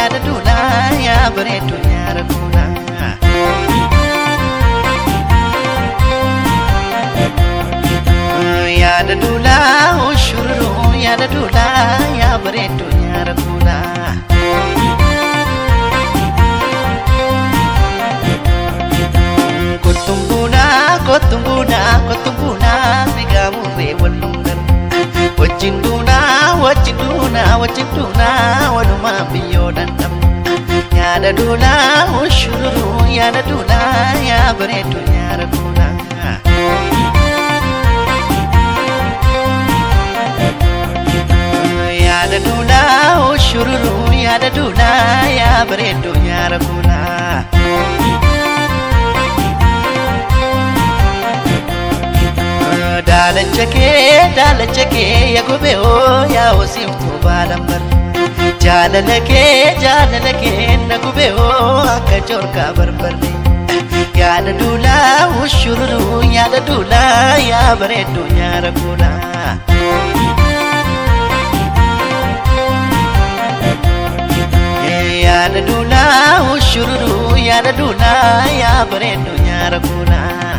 yaada duulaa yaa bareedduu nyaara kuulaa. Yaada duulaa ushururuu yaada duulaa yaa bareedduu nyaara kuulaa. Kottumbuunaa kottumbuunaa kottumbuunaa fiigamurree wallungan. Wajjin duunaa wajjin duunaa wajjin duunaa walumaan biyyoo dandamna. Yaada duulaa ushururuu yaada duulaa yaa bareedduu nyaara kuulaa. Yaada duulaa ushururuu yaada duulaa yaa bareedduu nyaara kuulaa. Daalacha kee yaa gobee hoo yaa hosiiftuu baalambar. Jaalala kee na gubee hoo akka joorkaa barbarre. Yaada duulaa ushururuu yaada duulaa yaa bareedduu nyaara kuulaa. Yaada duulaa ushururuu yaada duulaa yaa bareedduu nyaara kuulaa.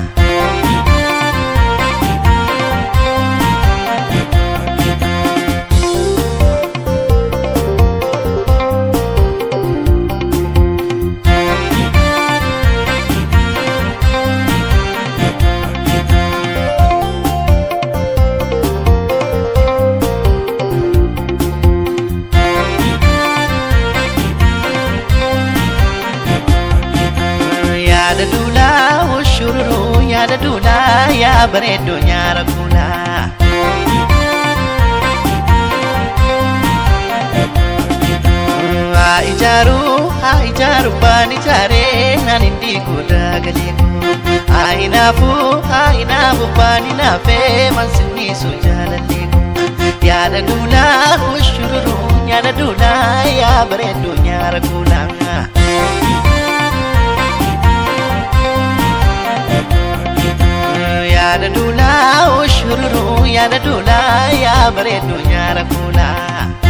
Yaada duulaa ushururuu yaada duulaa yaa bareedduu nyaara kuulaa. Haa ijaaru baan ijaaree naan hin diigu daagalee koo. Haa hinaafu baan hinaafee mansinniisu jaalallee koo. Yaada duulaa ushururuu yaada duulaa yaa bareedduu nyaara kuulaa. Yaada duulaa ushururuu yaada duulaa yaa bareedduu nyaara kuulaa.